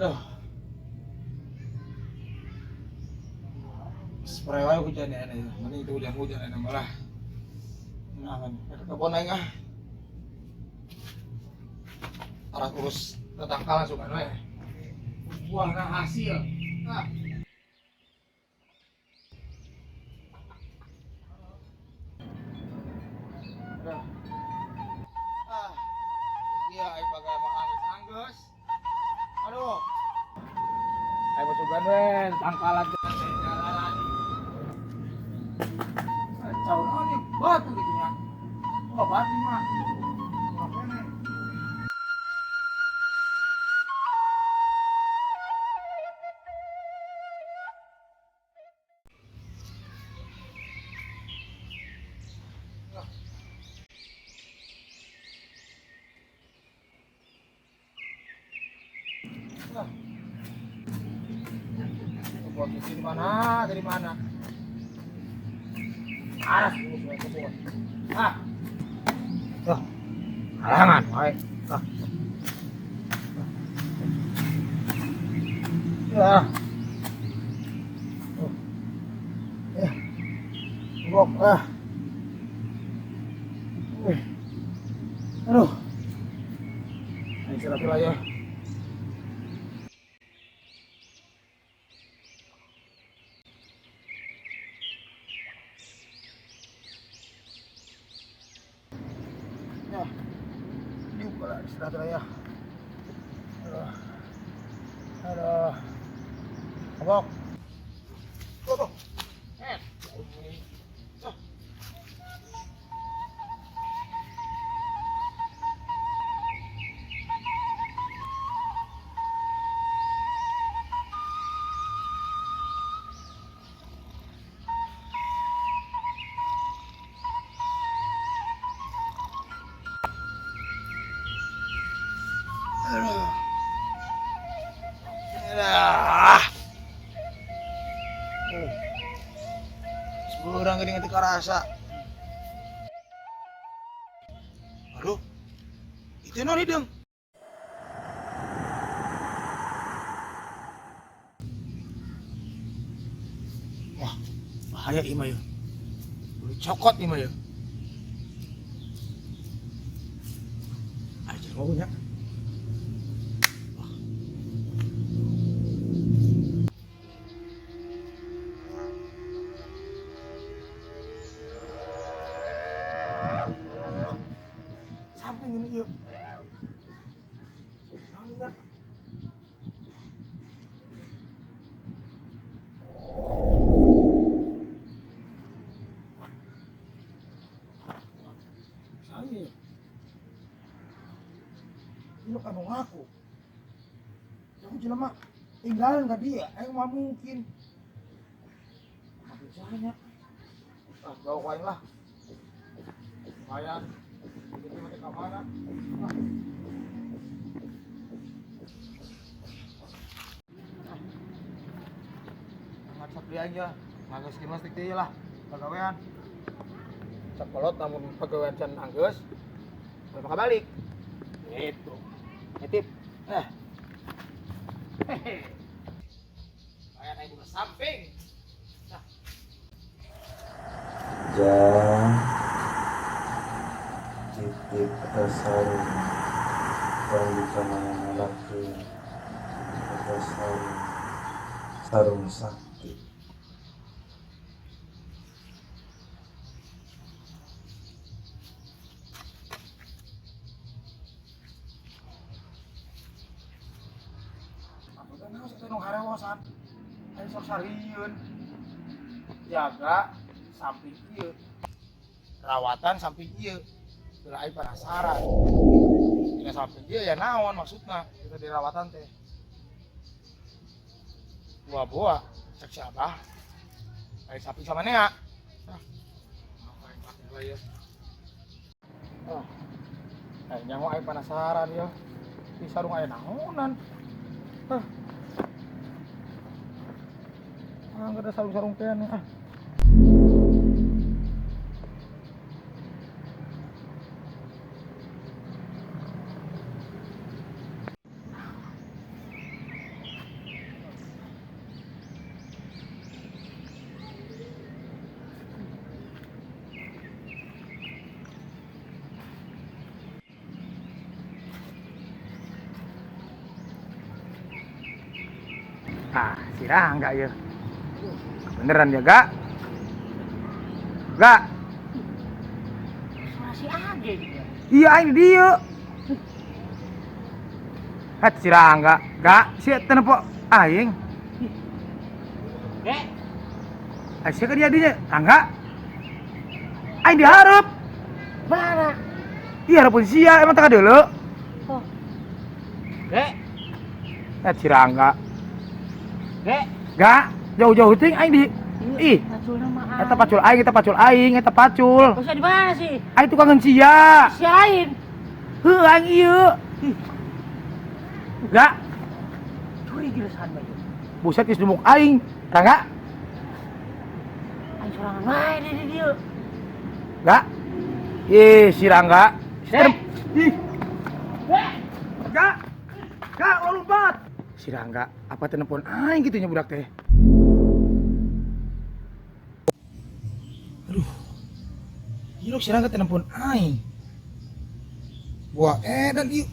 Aduh. Spray wae hujan ya, ini. Mending itu hujan-hujan ini malah. Nah, kan. Ke kebun aing ah. Arah urus tetangkalan suka we. Buah hasil. Ah. Aduh. Ah. Iya, aing pakai emang angges-angges. Aduh. Aing masukan we tangkalan jalan. Kacau nih, batu gitu ya. Oh, batu mah. Ngapain? Ah. Posisi di mana? Dari mana? Aras dulu semua kebun. Ah. Tuh. Halangan, wae. Ah. Ya. Oh. Ya. Bok, ah. Wih. Aduh. Ayo istirahat lah ya. Ya. Dibuka lah istirahat lah ya. Aduh. Aduh. Abok. Oh. Eh. Ah. Aduh. Aduh. Seorang gini ngerti karasa. Aduh. Itu non hidung. Wah, bahaya ima ya. Boleh cokot ima ya. Aja maunya. Samping ini yuk. Saya. Ini kamu ngaku. Aku jelema tinggalin ke dia, mah mungkin. Makin banyak. Ah, jauh lain lah. Lumayan. Jadi mati ke mana? Ah. Ngacak dia aja. Nganggeus kieu mah deui lah pagawean. Cekolot namun pagawean can anggeus. Bakal balik. Gitu. Nitip. Eh. Hehe. Kayak naik ke samping. Nah. Jang titip eta sarung tong dikamana-manakeun eta sarung sarung sakti. Aku teh naon teh nu harewosan. Ayo sok sarieun. Jaga samping ieu. Rawatan samping ieu. Bila aing penasaran. Dina samping ieu ya naon maksudna kita dirawatan teh. Boa-boa cek si Abah. Aing samping sama Nea. Ah. Aing pake we ya. Ah. Aing nyaho aing penasaran ya. Di sarung aya naonan. Ah. Ah, nggak ada sarung-sarung teh nih. Ah. Ah, si Rangga ya. Beneran ya, Gak? Gak? Suara si Age gitu. Iya, aing di dieu. Hat si Rangga. Gak, si teu nempo aing. Ge, Ah, sia ka dia dinya. Rangga. Aing dihareup. mana? Iya, hareupeun sia emang teu kadeuleu. Oh. Ge, Hat si Rangga. ge. Gak, jauh-jauh ting aing di ih, Paculna mah. eta pacul aing, eta pacul aing, eta pacul. Bosnya di mana sih? Aing tukangan sia. Si lain. Heuh, aing ieu. Gak, Curiga lesan mah ieu. buset geus dumuk aing. Rangga, Aing sorangan wae di dieu. gak. Ih, si Rangga. Eh. Ih. Gak. Gak, lo lompat. Si Rangga, apa telepon aing gitu nya budak teh. Aduh. Gila si Rangga telepon aing. Wah, dan ieu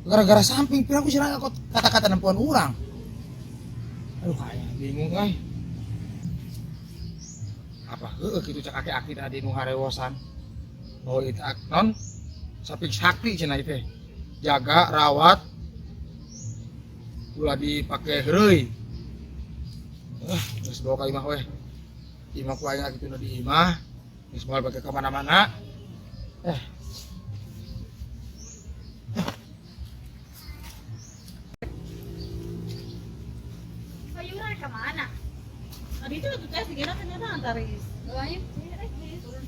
gara-gara samping piraku si Rangga kok kata-kata nempuan urang. Aduh, aing bingung euy. Apa heueuh kitu cak aki-aki tadi nu harewosan. Oh, itu non samping sakti cenah ieu teh. Jaga, rawat, ulah dipake heureuy. Geus bawa ka imah weh. Imah ku aing kitu di imah. Geus moal pake ka mana-mana. Sayuran ke mana? Tadi itu tuh tes dikira ternyata antaris. Doain. Turun.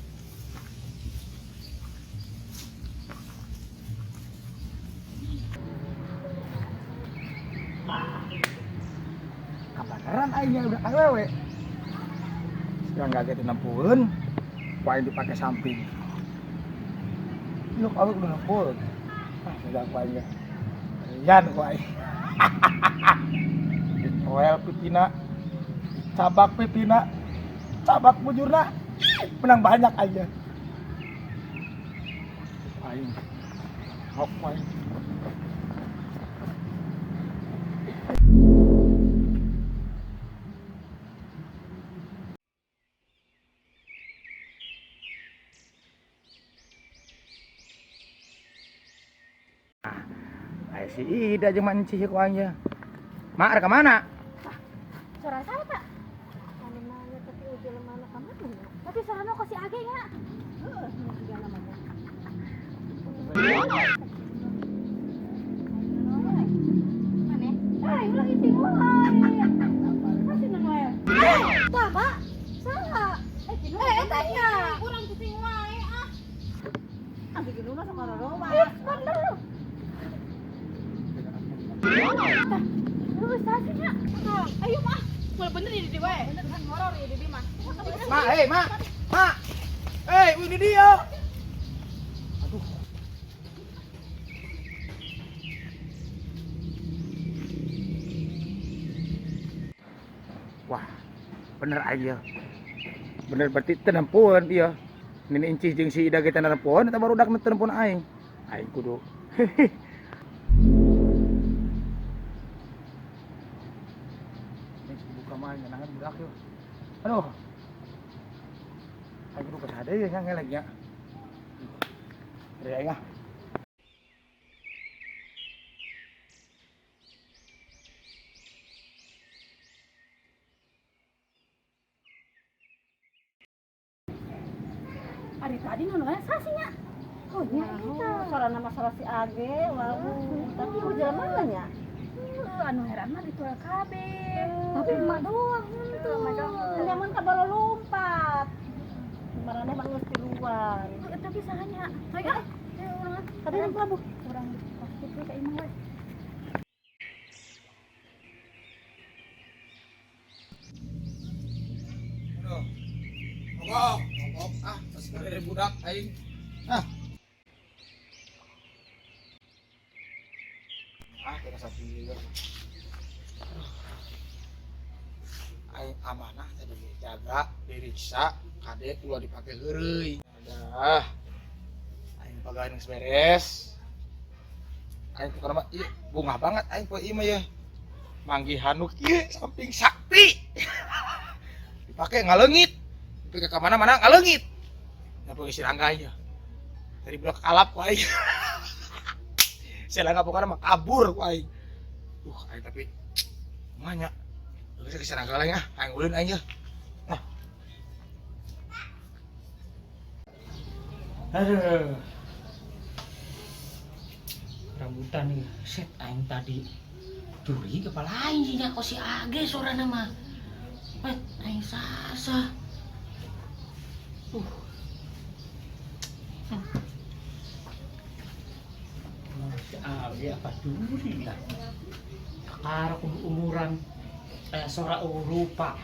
Kabaran aing udah awewe. Sekarang gak gitu nempueun, ku aing dipake samping. Lu awewe udah nempueun. Ah, sudah ku aing. Yan ku aing. Ditoel pipina, cabak pipina, cabak bujurna, menang banyak aja. Aing, hok aing. Ay, si Ida jeung mancih ku aing ya. Mak, rek ka mana? Suara saya, Pak. Anu mana tapi ujung mana ka mana? Tapi sarana kok si Age nya? Heeh, juga namanya. Mana? Eh, ulah iting wae. Masih Noel. Tah, Pak. Salah. Eh, eta nya. Urang cicing wae ah. Ah, bikin rumah sama Roro. Eh, bener lu. Tah, lu stasiunnya. Ayo mah. Mulai bener di wae. Bener kan ngoror ya di mah. Mak, hei, mak. Mak. Hei, ini dia. Aduh. Wah, bener aja. Bener berarti tenempuan dia. Nini incih jeung si Ida ge tenempuan eta barudak nu tenempuan aing. Aing kudu. Ini buka mah nyenangan budak yeuh. Aduh. Aing kudu kasade ya nya ngelek nya. Dari aing ah. Ari tadi nu sasinya. Oh nya eta. Suara nama salah si Age, wow. Tapi hujan mana nya? Anu heran mah ditual kabeh. Tapi emak doang tuh. Nyaman ka balo lompat. Marane mah geus tiluan. Tapi sahanya. Hayo ah. Ayo urang. Tadi nang pelabuh. Urang pasti ka imah we. Aduh. Mogok, mogok ah, tas dari budak aing. Ah. Ah, kena sapi juga. Aing amanah tadi jaga, diriksa, kade ulah dipake heureuy. Adah. Aing pagawean geus beres. Aing pokona mah ieu bungah banget aing poe ieu mah ye. Manggihan nu kieu samping sakti. Dipake ngaleungit. Dipake ka mana-mana ngaleungit. Nyapo si Rangga ieu. Tadi budak kalap ku aing. Si Rangga pokoknya mah kabur ku aing. Aing tapi banyak. Geus si Rangga lain ah, aing ulin aing ye. Nah. Aduh. Rambutan nih, set aing tadi. Curi kepala aing sih nya si Age sorana mah. Pet aing sasa. Si Age apa duri lah. Kakara kudu umuran sora rupa.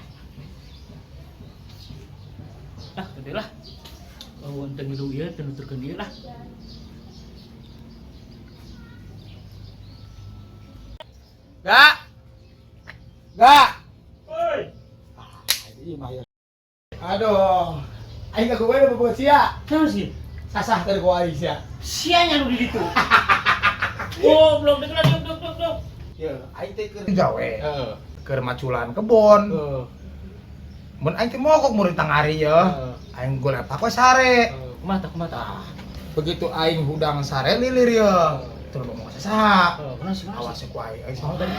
Ah, gede lah. Oh, ente ngilu ieu, teu nuturkeun ieu lah. Gak. Gak. Oi. Ah, ini mah ya. Aduh. Aing ka gue udah sia. Naon sih? Sasah tadi ku aing sia. Sia nya nu di ditu. Goblok, deuk lah, duk duk duk duk. Ya, aing teh keur gawe. Heeh. Keur maculan kebon. Heeh. Mun aing teh mogok murid tangari ya. Heeh. Aing golek apa sare. Kumaha tah, kumaha tah? Begitu aing hudang sare lilir ya. Terus ngomong saha. Heeh, kunaon sih, kunaon Awas sih? ku aing. Aing sama tadi.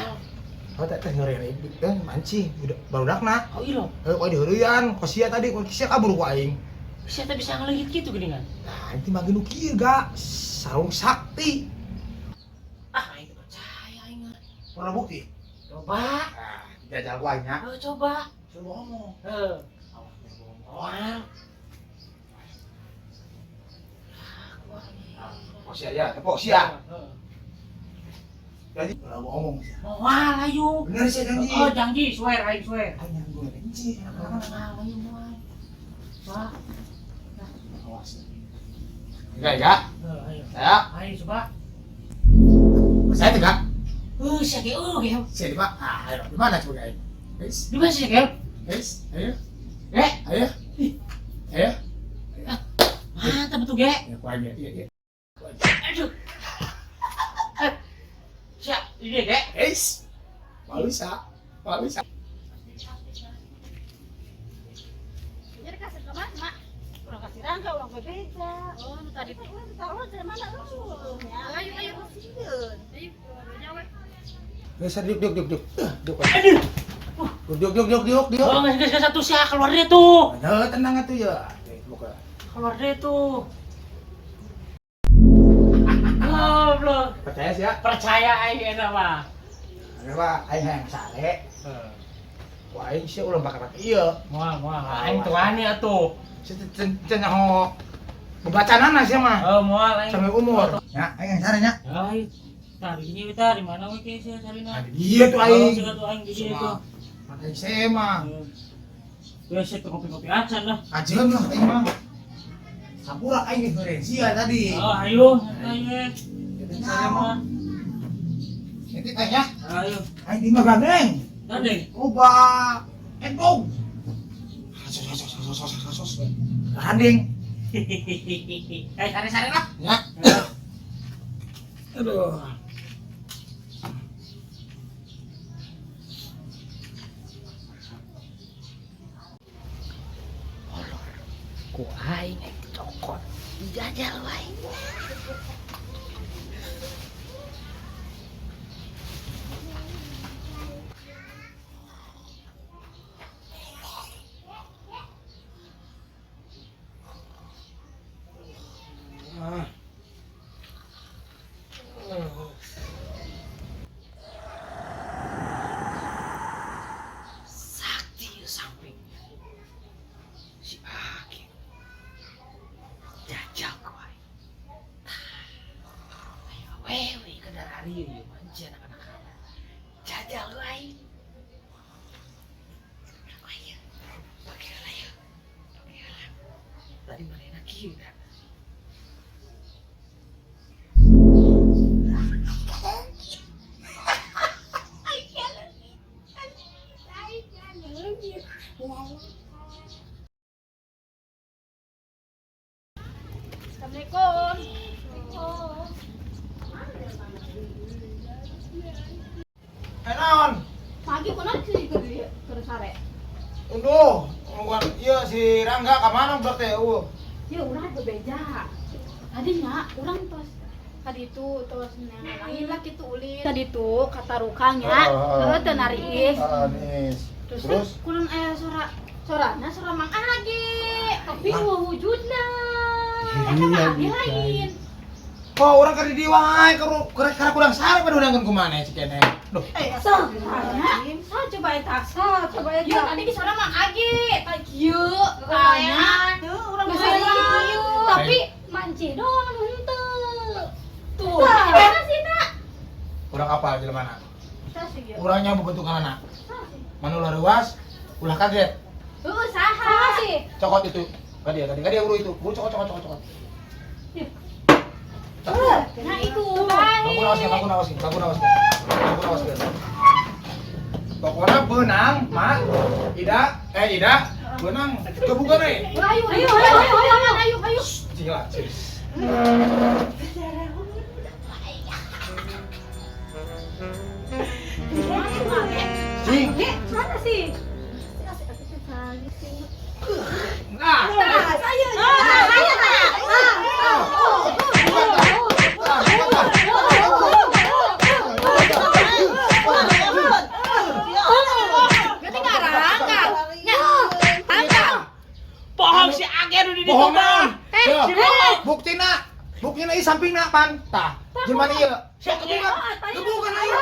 Oh, teh ngeureun teh mancing budak barudakna. Oh, iya. Heuh, ku diheureuyaan, ku sia tadi, ku sia kabur ku aing. Sia teh bisa ngeleungit kitu geuningan. Nah, aing teh manggil nu kieu ga, sarung sakti. Ah, aing teh percaya aing mah. Pernah bukti? Coba. Nah, jajal ku aing nya. Oh, coba. Suruh ngomong. Heeh. Awas bohong. Moal. Kok sia ya, tepok sia. Heeh. Janji, ulah bohong sia. Moal ayo. Bener sia janji. Oh, janji, swear aing swear. Aing yang gue janji. Moal ayo moal. Wah. Awas. Enggak, enggak. Heeh, ayo. Saya, Ayo coba. saya tidak. Sia ge ge. Sia di mana? Ah, ayo, di mana coba aing? Guys, Di mana sih ge? guys, ayo. Eh, Ayo. Ayo. mantap betul ge. Ya, ku aing ya. Iya, iya. Aduh. Sia, ini ge. Guys. Malu sa. Malu sa. Jadi kasih ke mana, Mak? Urang kasih Rangga, urang bebeja. Oh, nu tadi. Urang tahu dari mana lu? Ya. Ayo, ayo. Sieun. Ayo, nyawa. Guys, duduk, duduk, duduk. Duduk. Aduh. Duduk, duduk, duduk, duduk, duduk. Oh, geus geus satu sia keluar deh tuh. Nah, tenang atuh ya. Buka. Keluar deh tuh. Goblok. Percaya sih ya? Percaya aing eta mah. Ayo, Pak, aing hayang sare. Wah, aing sih ulah bakal ieu. Moal, moal. Aing tuh wani atuh. Sia teu nyaho bebacanana sia mah. Oh, moal aing. Sampai umur. Ya, aing hayang sare nya. Ayo, tarinya kita di mana we ke sia sarina? Nah, dia tuh aing. Oh, tuh aing di dieu tuh. Mata aing sia mah. Ya sia tuh kopi-kopi acan lah. Kajeun lah aing mah. Sampura aing geus ngeureun sia tadi. Oh, ayo, ayo. Itu Sare mah. Itu aing ya. Ayo. Aing di mah gandeng. Gandeng. Loba endog. Sos sos sos sos sos sos. Gandeng. Eh, sare-sare lah. Ya. Aduh. Kolor. Ku aing aing cokot. Dijajal wae. Ah. Sakti ya samping. Si Aki. Jajal ku aing. Ayo wewe ke darari ieu manci anak-anak. Jajal ku aing. Ayo. Pakai lah ya. Pakai lah. Tadi mana kieu dah. Assalamualaikum. Eh naon? Pagi kunaon sih keur sare? Aduh, bukan iya si Rangga ka mana budak teh? Eueuh. Ya urang bebeja. Tadinya urang tos tadi itu tos nangin lah kitu ulin. Tadi tuh kata rukang ya, Heeh. heuh teu nariis. Heeh, nis. Terus, Terus kurang suara sorana suara Mang Age, tapi wujudna. Eta Mang Age lain. Oh, urang keur di dieu wae, keur kurang sare pada urang kumaha si kene. Duh. Eh, sa, sa coba eta, sa coba eta. Ya tadi di sana Mang Age, tah kieu, tanya. Tuh, urang Geus kieu. Tapi manci doang anu henteu. Tuh, mana sih, Nak? Urang apa jelema? Sa sih ieu. Urangnya bentukanana. Sa sih. Manu leuwas, ulah kaget. Heuh, saha sih? Cokot itu. Ka dia buru itu. Buru cokot cokot cokot cokot. Nah itu. Kamu nawaskeun, kamu nawaskeun, kamu nawaskeun. Kamu nawaskeun. Pokoknya beunang, Mak. Ida, eh Ida, beunang. Kebuka nih. Ayo, ayo, ayo, ayo, ayo, ayo, ayo. Cing lah, cis. Cing. Mana sih? Nah. Saya. Buka, buka. Berarti ngarang kan? Nya, tangkal. Bohong si Age nu di ditu Bohong mah. naon? Si bohong. Buktina, buktina ieu sampingna pan. Tah, jelema ieu. Sok kebuka. Kebuka ayo.